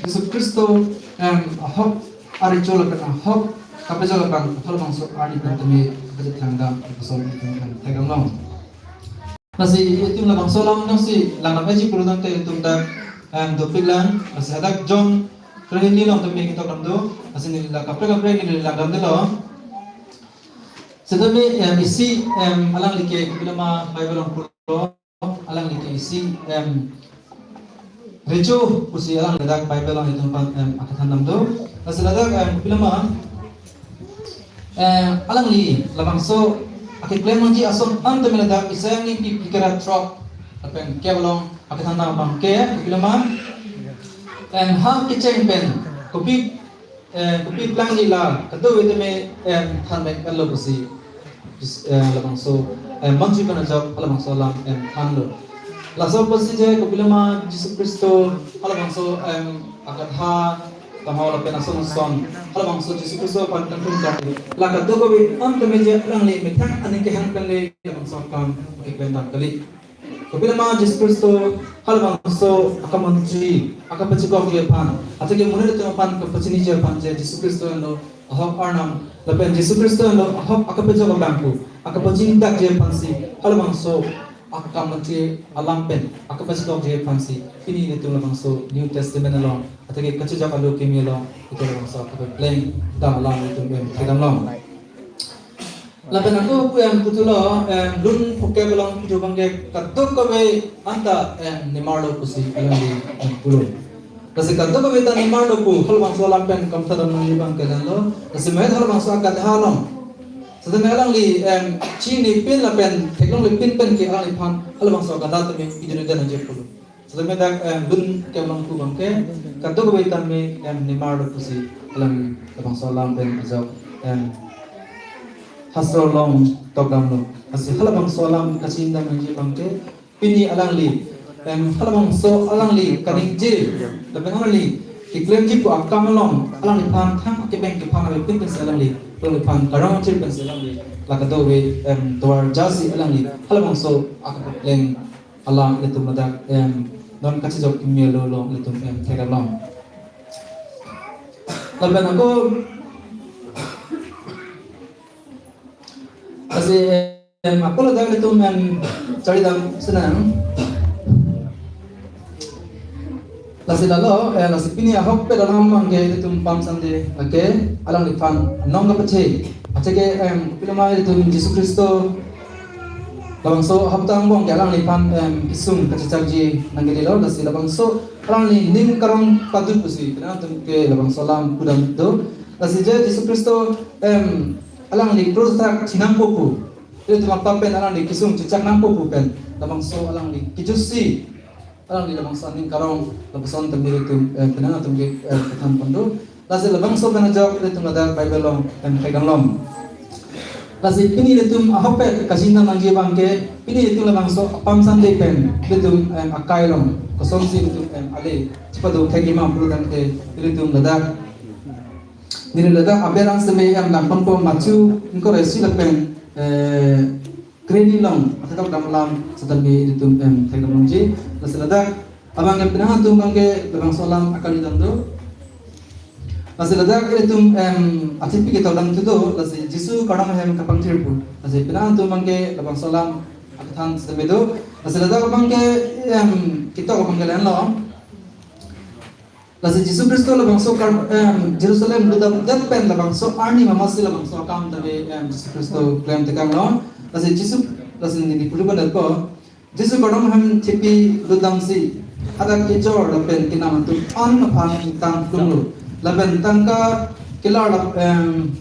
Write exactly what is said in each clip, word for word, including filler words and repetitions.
Jisu Khristo, em, ahok arecho lapen ahok kapejok abang, halabangso arni pen tame kachethan dam lapuson itum, em, theklong. Lasi itum labangso alam nangsi langdam-ikji pulotangte itum dak, em, dopik lang, lasi hadak John krehini along tame ketok dam do, lasi neli la kaprek kaprek neli langdam detlo. Setame, em, isi, em, alangli ke kopiloma Bible along pulo, alangli ke isi, em, recho pusi alangli dak Bible along itum aphan, em, akethan dam do. Lasi ladak, em, kopiloma, em, alangli labangso akeklem nangji ason an tame ladak Isaiah angni phlikep ra throk lapen kep along akethan dam abang ke kopiloma, em, ha kecheng pen kopi, eh, kopi plangji la kadokave tame, em, than mek alo pusi, eh, labangso, em, manju pen ajok halabangso alam, em, thanlo. Laso apotsi je kopiloma Jisu Khristo halabangso, em, agatha tangho lapen ason ason halabangso Jisu Khristo aphan kangtung dam, la kadokave an tame je alangli methang aning kehang pen le labangso akam keklem dam kali. Kopiloma Jisu Khristo halabangso akamantri, akapachekokji aphan, atheke monit atum aphan kapachiniji aphan je Jisu Khristo henlo ahok Arnam, lapen Jisu Khristo henlo ahok akapejok abang pu akapachinidakji aphansi, halabangso akamantri alam pen akapachekokji aphansi pini ilitum labangso New Testament along, atheke kachejok alo kimi along, itum labangso akapepleng dam alam itum, em, thekdam long. Lapen ako pu, em, puthulo, em, lun phokep along puthu abang ke kadokave anta, em, nimarlo pusi alangli, em, pulo. Lasi kadokave ta nimarlo pu halabangso alam pen kamtha dam nangji abang ke langlo. Lasi main halabangso agatha along, setame alangli, em, chinipin lapen theklonglipin pen ke alangliphan halabangso agatha tame pidun dan aje pulo. Setame dak, em, lun phokep along pu abang ke kadokave tame, em, nimarlo pusi alang labangso alam pen ajok, em, hastro along tokdamlo. Lasi halabangso alam kachin dam nangji abang ke pini alangli, em, halabangso alangli kaningje lapen alangli keklemji pu akam along alangliphan thang akebeng kephan avepin pensi alangli, alangliphan karong chir pensi alangli la kadokave, em, tovar jasi alangli halabangso akapleng alam ilitum ladak, em, non kachejok kimi alo along ilitum, em, thekdam long. Lapen ako, lasi, em, ako ladak ilitum, em, charidam sinang. Lasi lalo, eh, lasi pini ahokpet alam abang ke ilitum Palm Sunday, okay, alangliphan anong kapache, atheke, em, kopiloma ilitum Jisu Khristo labangso hapta angbong ke alangliphan, em, kesung kachechakji nangkelelo, lasi labangso alangli ning karong padu pusi, penang atum ke labangso alam pudam do, lasi je Jisu Khristo, em, alangli krus athak thi nangpo pu, ilitum apap pen alangli kesung chechak nangpo pu pen, labangso alangli kejutsi, alangli labangso aning karong lapuson tame ilitum, eh, penang atum ke, eh, kethan pon do. Lasi labangso pen ajok ilitum ladak Bible along, em, thekdam long. Lasi pini ilitum ahokpet kachin dam nangji abang ke, pini ilitum labangso Palm Sunday pen ilitum, em, akai along kosonsi ilitum, em, ale chepadokthekji ma pulotangte ilitum ladak, neli ladak aber an seme, em, dam ponpo, Matthew ingkoi ra isi lapen, eh, krehini along aketok dam alam setame ilitum, em, thekdam longji. Lasi ladak abang ke penang atum abang ke labangso alam akali dam do. Lasi ladak ilitum, em, achipi ketok dam thu do, lasi Jisu kardom ahem kapangthir pu. Lasi penang atum abang ke labangso alam akethan setame do. Lasi ladak abang ke, em, ketok abang ke lahenlo. Lasi Jisu Khristo labangso kar, em, Jerusalem lutdamdet pen labangso arni mamasi labangso akam tame, em, Jisu Khristo klem tekang lo. Lasi Jisu, lasi neli pulu pen ko, Jisu kardom ahem chipi lutdamsi, hadak kejor lapen kenam atum an aphan ingtang plunglo. Lapen tangka kelar lap, em,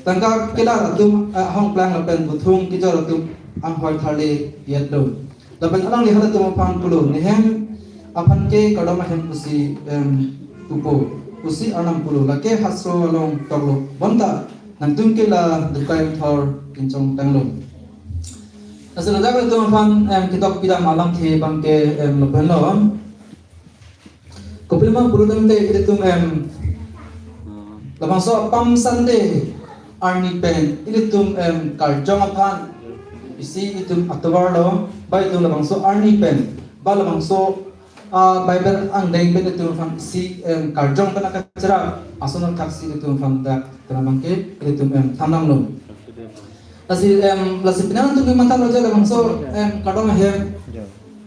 tangka kelar atum, eh, ahongplang lapen buthung kejor atum anghoi tharle pietlo. Lapen alangli halatum aphan pulo, ne hem aphan ke kardom ahem pusi, em, pupo, pusi Arnam pulo, lake hastro along toklo, bonta nangtum ke la dukai thor kinchong tanglo. Lasi ladak ilitum aphan, em, ketok pidam alamthe abang ke, em, lahenlo. Kopiloma pulotangte ilitum, em, labangso Palm Sunday arni pen ilitum, em, karjong aphan isi itum atovar lo, ba itum labangso arni pen, ba labangso a Bible angdeng pen ilitum aphan isi, em, karjong pen akachara ason thaksi ilitum aphan dak kena abangke ilitum, em, than nanglo. Lasi, em, lasi penang atum kematha lo je labangso, em, kardom ahem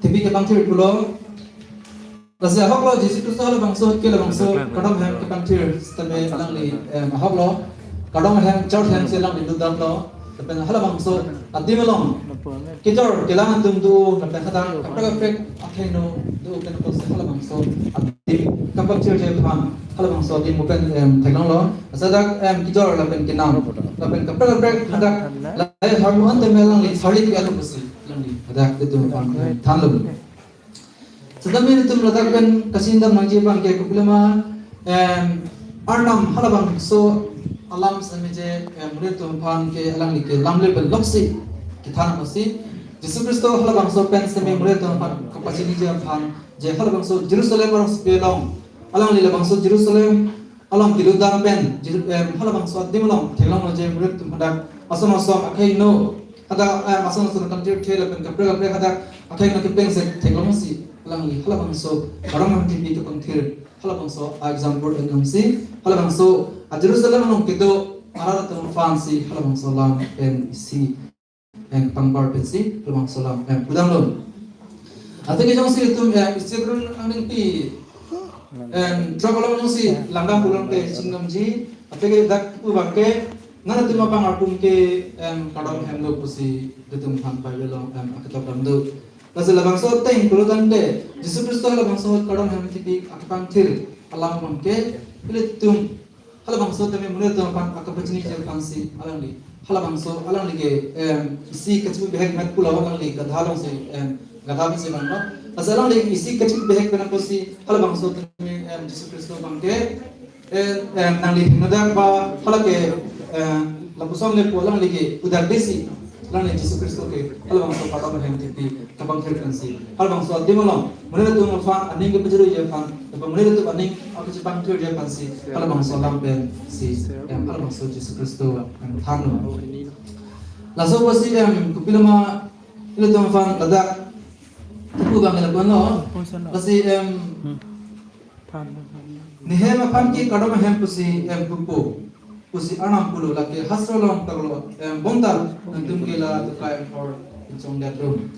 thepi kepangthir pulo. Lasi ahok lo Jisu Khristo halabangso ke labangso kardom ahem kepangthir sitame alangli, em, ahok lo. Kardom ahem church ahem si alangli dodamlo. Lapen halabangso adim along kejor kelang atum do, lapen hadak kaprek kaprek akheno do, pen apotsi halabangso adim kepangthir je aphan halabangso adim pen, em, theklonglo. Lasi dak, em, kejor lapen kenam lapen kaprek kaprek hadak lahai harmuan tame alangli tharik alo pusi alangli hadak ilitum aphan, em, thanlo. Sitame ilitum ladak pen kachini dam nangji abangke kopiloma, em, Arnam halabangso alam sitame je, em, monit atum aphan ke alangli ke lamle pen loksi kethan apotsi Jisu Khristo halabangso pen sitame monit atum aphan kapachiniji aphan je halabangso Jerusalem arongsopi along alangli labangso Jerusalem along kedodam pen, Jeru-, em, halabangso adim along theklonglo je monit atum hadak ason ason akheno hadak, em, ason ason kangthirthe lapen kaprek kaprek hadak akheno kepeng si theklongsi alangli halabangso kardom ahem thepi kepangthir halabangso a-example enlongsi halabangso a-Jerusalem along kedo arat atum aphansi halabangso alam pen isi, em, pangbar pensi halabangso alam, em, pudamlo. Athe ke jongsi ilitum, em, isi akerun aningpi, em, throk along jongsi langdam pulote chingdamji. Athe ke dak pu abangke nanglitum abang arpum ke, em, kardom ahemlo pusi ilitum aphan Bible along, em, aketok dam do. Lasi labangso ateng pulotangte Jisu Khristo labangso kardom ahem thepi akepangthir alam abangke ilitum halabangso tame monit atum aphan akapachiniji aphansi alangli halabangso alangli ke, em, isi kachipi behek met pulo, alangli gadha alongsi, em, gadha pensi vanglo. Lasi alangli isi kachipi behek pen apotsi halabangso tame, em, Jisu Khristo abangke, em, em, nangli hingnodak ba hala ke, em, lapuson le pu alangli ke udak desi alangli Jisu Khristo ke halabangso kardom ahem thepi kepangthir pensi halabangso adim along monit atum aphan aning kepajirji aphan, lapen monit atum aning akachepangthirji aphansi halabangso alam pensi, em, halabangso Jisu Khristo, em, thanlo. Laso apotsi, em, kopiloma ilitum aphan ladak pu abang lapulo. Lasi, em, nehem aphan ke kardom ahem pusi, em, pupo pusi Arnam pulo, lake hastro along toklo, em, bonta nangtum ke la tukai hor chongdet rum.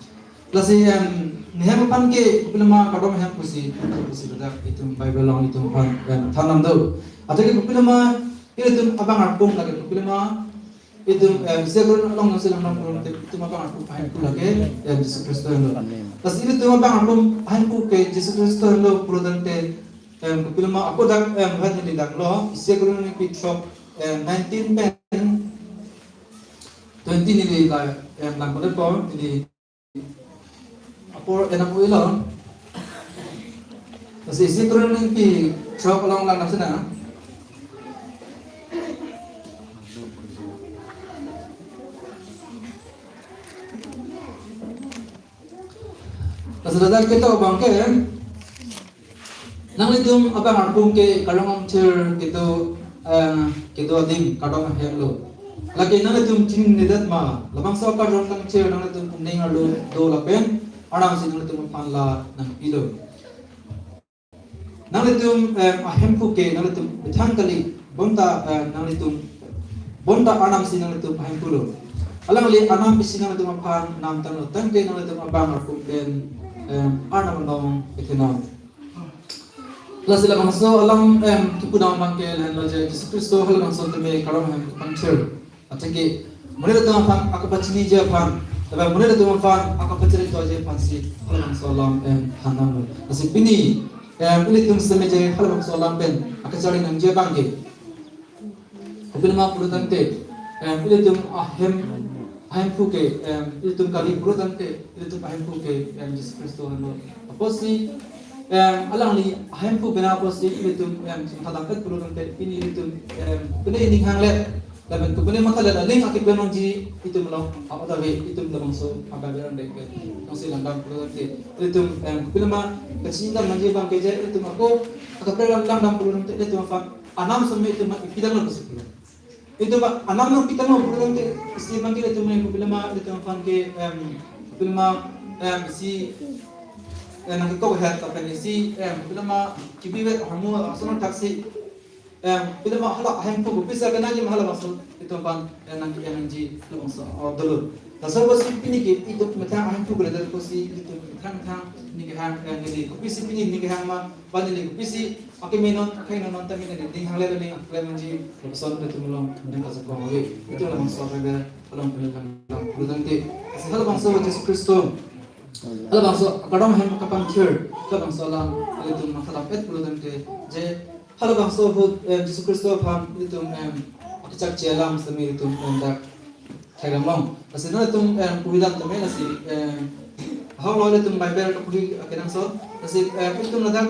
Lasi, em, nehem aphan ke kopiloma kardom ahem pusi, pusi ladak itum Bible along itum aphan, em, than dam do. Athe ke kopiloma ilitum abang arpum lake kopiloma itum, em, isi akerun along nangsi langdam pulote itum abang arpum ahemphu lake, em, Jisu Khristo henlo. Lasi ilitum abang arpum ahemphu ke Jisu Khristo henlo pulotangte, em, kopiloma ako dak, em, han neli damlo, isi akerun aningpi throk, em, nineteen pen twenty neli la, em, lang kole po, neli apor enak uilo. Lasi isi akerun aningpi throk along langdam sina. Lasi ladak ketok abangke, nanglitum abang arpum ke karong amthir kedo, eh, kedo adim kardom ahemlo. Lake nanglitum chinine det ma, labangso karong kangthir nanglitum aning arlo do lapen Arnam si nanglitum aphan la nangpilo. Nanglitum, em, ahemphu ke nanglitum methang kali, bonta, em, nanglitum bonta Arnam si nanglitum ahemphulo. Alangli Arnam isi nanglitum aphan namtanglo, tangte nanglitum abang arpum pen, em, Arnam anong kethenon. Lasi labangso alam, em, kipudam abangke lahenlo je Jisu Khristo halabangso tame kardom ahem kepangthir. Athe ke monit atum aphan akapachiniji aphan, lapen monit atum aphan akapachiritoji aphansi halabangso alam, em, than damlo. Lasi pini, em, ilitum sitame je halabangso alam pen akacharli nangji abangke kopiloma pulotangte, em, ilitum ahem, ahemphu ke, em, ilitum kali pulotangte, ilitum ahemphu ke, em, Jisu Khristo henlo. Apotsi, em, alangli ahemphu pen apotsi ilitum, em, sung thadang et pulotangte, pini ilitum, em, pine ining hanglet, lapen kopine mathalet aling akiplenongji itum along, a-odave itum labangso abang berang dek ke. Nangsi langdam pulotangte, ilitum, em, kopiloma kachini dam nangji abangke je, ilitum ako akaprek langdam pulotangte, ilitum aphan Arnam sitame itum ipidang lo pusi pulo. Itum Arnam nangpidang lo pulotangte isi abangke itum nang kopiloma itum aphan ke, em, kopiloma, em, isi eh, nangkekok het lapen isi, em, pilo ma kibi vet ahormu ason thaksi, em, pilo ma hala ahemphu kopisi akenangji ma halabangso itum aphan, em, nangke-en nangji labangso, oh, dolo. Laso apotsi pini ke itum methang ahemphu kule dolo apotsi itum methang methang neli kehang, em, neli kopisi pini neli kehang ma, ba neli kopisi akeme non, akhei non, non tame neli ding hangle neli aklem nangji lapuson itum along nangkachekong ave. Itum labangso abe along pini lang lang pulotangte. Lasi halabangso Jisu Khristo, halabangso kardom hem kapangthir, halabangso alam itum matha dam-et pulotangte, je halabangso ahut, em, Jisu Khristo aphan itum, em, akechakche alam sitame itum, em, dak theklong long. Lasi non itum, em, puvidam tame lasi, em, ahok lo itum Bible kapuhi akenangsot. Lasi, em, itum ladak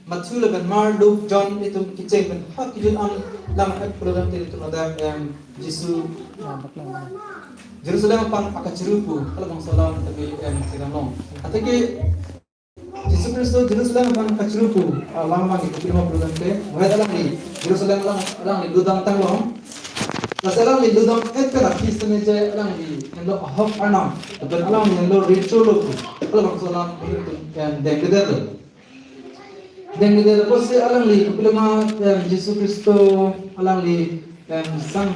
Matthew lapen Mark, Luke, John itum kecheng pen ha kejut an lang-et pulotangte itum ladak, em, Jisu Jerusalem aphan akachiru pu halabangso alam tame, em, theklong long. Athe ke Jisu Khristo Jerusalem aphan kachiru pu alam abang ke kopima pulotangte, muhet alangli Jerusalem alang, alangli lutdam tang long. Lasi alangli lutdam-et pen aphi sitame je alangli henlo ahok arnam, lapen alangli henlo recho lo pu halabangso alam itum, em, dengkledet lo. Dengkledet apotsi alangli kopilo ma, em, Jisu Khristo alangli, em, sang,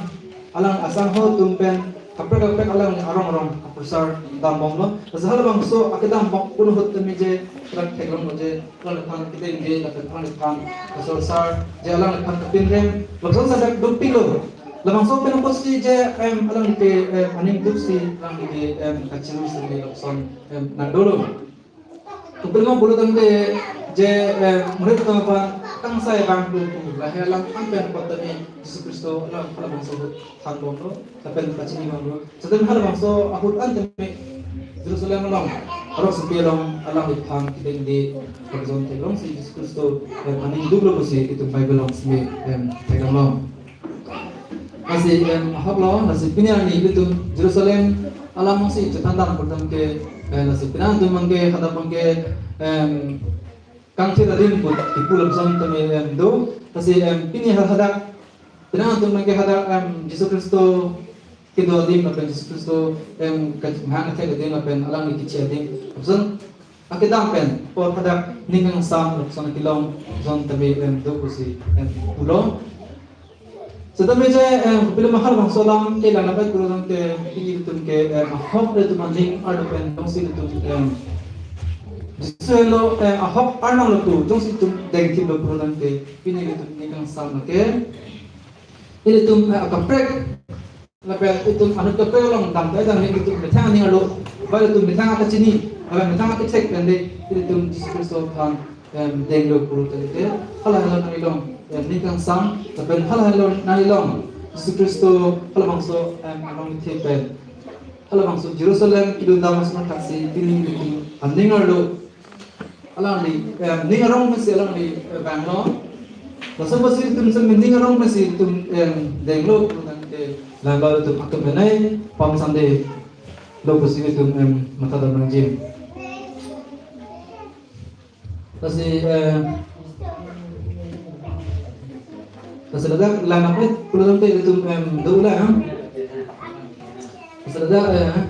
alang asangho atum pen kaprek kaprek alangli arong arong kaprosar dambomlo. Lasi halabangso akedambom pu ahut tame je rak theklong lo je alangliphan kedengde lapen alangliphan kasorsar, je alangliphan kapinrem, lapuson sa dak dopiklo. Labangso pen apotsi je, em, alangli ke, em, aning dupsi alangli ke, em, kachiru sitame lapuson, em, nangdolo. Kopima pulotangte je, eh, murit atum aphan kangsai abang pu pu lahei alam an pen apot tame Jisu Khristo alam halabangso ahut thanbomlo, lapen pachinibomlo. Sitame halabangso ahut an tame Jerusalem along, arok sopi along alangliphan kedengde, pagjon theklongsi Jisu Khristo, eh, aning duplo pusi itum Bible along sitame, em, theklong long. Lasi, em, ahok lo, lasi pini arni ilitum Jerusalem alam si chethan dam pulotangte, eh, lasi pini atum abang ke, hadak abang ke, em, kangthir adim pu kipu lapuson tame, em, do. Lasi, em, pini ha-, hadak, pini atum abang ke hadak, em, Jisu Khristo kedo adim lapen Jisu Khristo, em, kemahang athek adim lapen alangli keche adim lapuson akedam pen apor hadak ning kangsam lapuson kelong ason tame, em, do pusi, em, pulo. Sitame je, em, kopilo ma halabangso alam kelang lapen pulotangte pini itum ke, em, ahok itum aning arlo pen jongsi itum, em, Jisu lo, em, ahok arnam lo pu jongsi itum dengthiplo pulotangte pini itum ning kangsam lake ilitum, eh, akaprek lapen itum anut kaprek along damtang damji itum methang aning arlo, ba itum methang akachini, ba methang akethek pen le itum Jisu Khristo aphan, em, denglo pulotangte, hala hala nanglilong, em, ning kangsam, lapen hala hala nanglilong Jisu Khristo halabangso, em, along ithe pen halabangso Jerusalem kelutdam ason thaksi pini itum aning arlo alangli, em, ning arong pensi alangli, eh, vanglo. Laso apotsi itum sitame ning arong pensi itum, em, denglo pulotangte, labang itum atum penai Palm Sunday lo pusi itum, em, matha dam nangji. Lasi, em, lasi ladak lang-et pulotangte itum, em, do lang, em. Lasi ladak, em,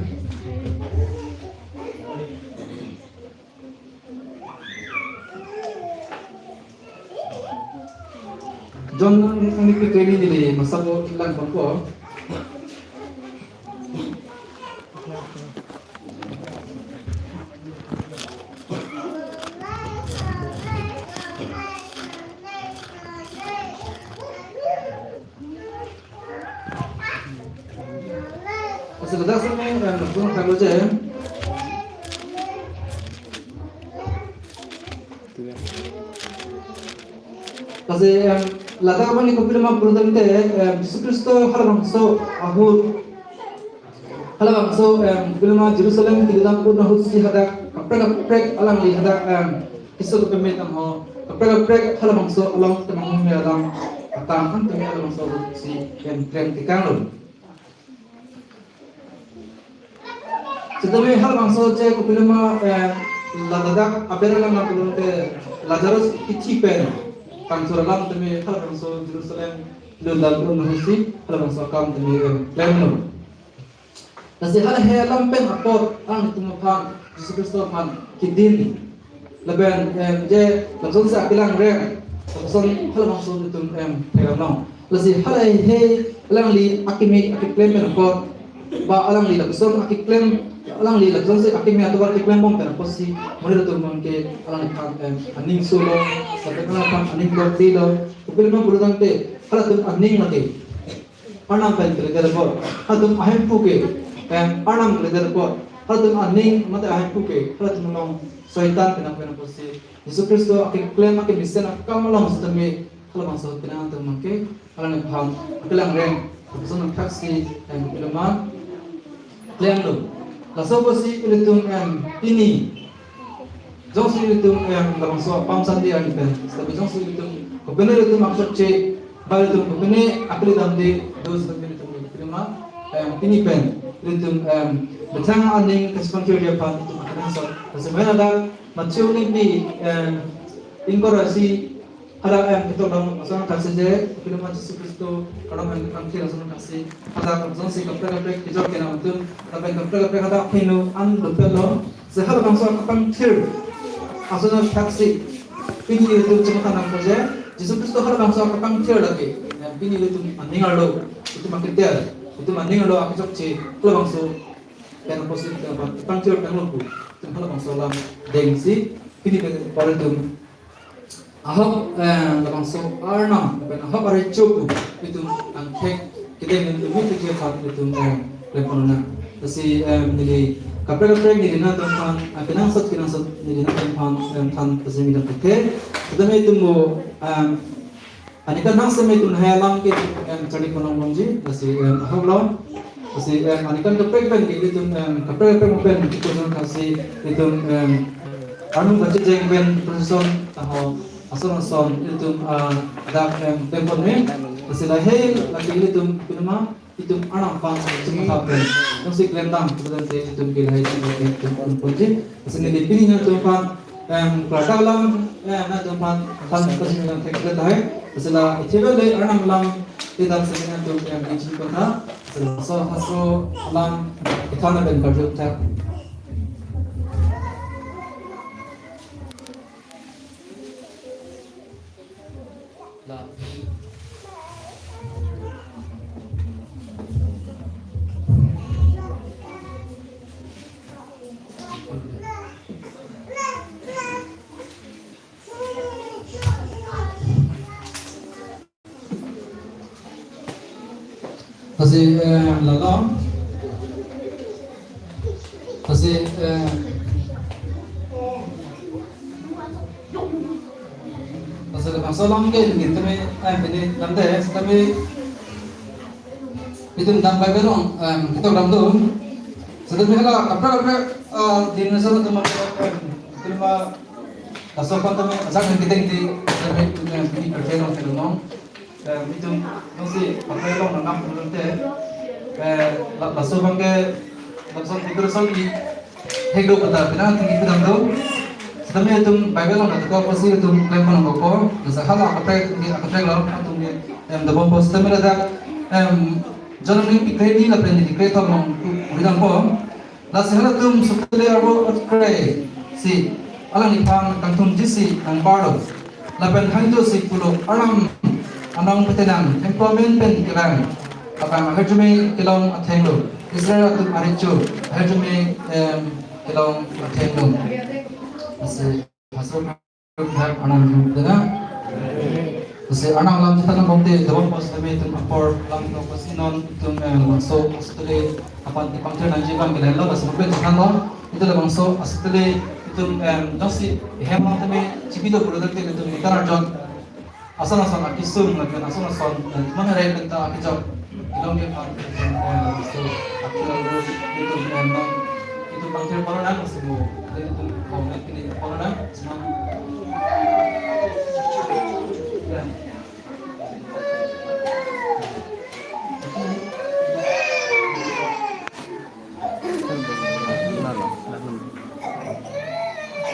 John ang, ang ipikri neli masa ko lang bangko. Lasi ladak sitame, em, lapuson thaklo je. Lasi, em, ladak abang ke kopilo ma pulotangte, em, Jisu Khristo halabangso ahut, halabangso, em, kopilo ma Jerusalem kelutdam ahut si hadak kaprek kaprek alangli hadak, em, keso kepeme tangho, kaprek kaprek halabangso along temang hum ya dam atang kan teme halabangso ahut si, em, klem tekanglo. Sitame halabangso je kopilo ma, eh, ladak aber alam na pulotangte Lazarus kithi pen kangthur alam tame halabangso Jerusalem kelutdam ahut si halabangso akam tame, eh, klemlo. Lasi halahei alam pen apot alangtum aphan Jisu Khristo aphan kedin Lapen, em, je, lapuson si akelang rem, lapuson halabangso itum, em, theklong. Lasi halahei alangli akimi akeklem pen apot, ba alangli lapuson akeklem, alangli lapuson si akimi atovar keklem bom pen apotsi, monit atum abangke alangliphan, em, aning solo, lapen alangliphan aning dokdelo, kopilo ma pulotangte, halatum aning lake Arnam pen keledet apot, halatum ahemphu ke, em, Arnam keledet apot, halatum aning mate ahemphu ke, halatum along Soitan penang pen apotsi, Jisu Khristo akeklem akemesen akam along setame, halabangso penang atum abangke, alangliphan akelang rem, lapuson thaksi, em, kelema klem lo. Laso apotsi ilitum, em, pini jongsi ilitum, em, labangso Palm Sunday arni pen, setabi jongsi ilitum, kopine ilitum akchokche, ba ilitum kopine akli damde, do setabi ilitum kelema, em, pini pen, ilitum, em, methang aning kachepangthir aphan ilitum akenangsot. Lasi mena dak, Matthew ningpi, em, ingkoi ra isi, hadak, em, ketok dam ason thaksi je, kopilo ma Jisu Khristo, Arnam pen kepangthir ason thaksi, hadak jongsi kaprek kaprek kejok kenam atum, lapen kaprek kaprek hadak phinu an lupet lo, si halabangso kepangthir ason thaksi, pini ilitum chematha nangpo je, Jisu Khristo halabangso kepangthir lake, em, pini ilitum aning arlo, itum aketer, itum aning arlo akechokche, halabangso pen apotsi, em, kepangthir pen lo pu, itum halabangso alam dengsi, pini pen apor itum ahok, eh, labangso Arnam, pen ahok arecho pu, itum angthek kedeng itum methekji aphan itum, eh, lepon nang. Lasi, eh, neli kaprek kaprek neli nangtumphan, eh, kenangsot kenangsot neli nangtumphan, eh, than pasi neli nangpethe. Setame itum mo, eh, aningkan nangsetame itum lahai alam ke, em, charli ponlong longji, lasi, em, ahok lo. Lasi, em, aningkan kaprek pen ke itum, em, kaprek pen pen itum ason thaksi itum, em, arnung kachejeng pen procession taho ason ason itum, ah, dak, em, pempon me. Lasi lahei lake itum pinama itum Arnam aphan chematha pen, jongsi klem dam, kemudian te itum ke lahai itum itum ponji. Lasi neli pini nangtumphan, em, klardak alam, em, nangtumphan than pasi nangthek tahai. Lasi la ithebe le Arnam alam, te dam si nangtum, em, ichin kotha. Lasi laso halaso alam kethan pen karjut thek. Lasi, eh, lalo. Lasi, eh, lasi labangso alam ke neli tame, eh, pini damde, tame itum dam Bible along, em, ketok dam do. Setame hala kaprek kaprek, eh, denomination atum, em, itum ma laso aphan tame ajak kedeng di, tame itum, em, pini kerja along kelunong. Eh, itum jongsi pakai long nanam pulute, eh, la-, laso abangke lapuson putri son di hegdo kota pina tinggi pidam do. Setame itum Bible along nangtumphan apotsi itum klem ponlong kok. Jasa hala akaprek di akaprek lo atum di, em, dobom apot setame ladak, em, John ningpi kre-hini lapen ningpi krethrok along pu-, pidampo. Lasi halatum sotele arvo otkre si alangliphan kangthumji si nangparlo. Lapen hangjo si pulo, Arnam anong petenang, Hemphu amen pen kevang. Lapen ahirjume kelong athenglo. Israel atum arecho ahirjume, em, kelong athenglo. Lasi pastor Arnam jum tena. Lasi Arnam alam chethan nang bongte, dobom apot setame itum apor alam tong pasi non itum, eh, labangso asotele aphan kepangthir nangji abang ke lahenlo, lasi nangpachethanlo. Itum labangso asotele itum, em, jongsi hem along tame chipi do pulo tangte itum ningkan arjon ason ason akesung lapen ason ason, em, mangare penta akejok. Ilong ke pan, em, so, akilong ru, itum, em, nang, itum pangthir pon nang, si mo, itum, om, nang, pini pon nang, si nang. Ya.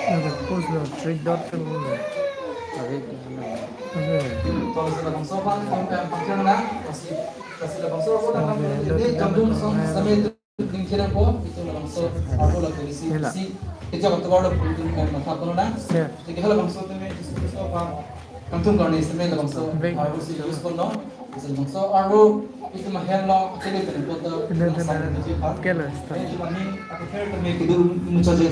Ada pos lo, three dot kan lo. Oke. Kalau sudah bangso pan, em, pangthir nang, pasi, pasi sudah bangso, apa nang, ini jambung song, sampai itu. Ning kira po, itum labang So, arlo la polisi, ila, si, kejok atovar lo pun tum kan matha kono na. Ya. Jadi halabangso tumi, Jisu Khristo aphan kangthum karne seme labangso, baik, arlo si use kono. Jadi labangso arlo itum ahem lo, akele tene kota, ini, ini, ini, kele, stop. Jadi kami, aku kira tumi kedua mucha je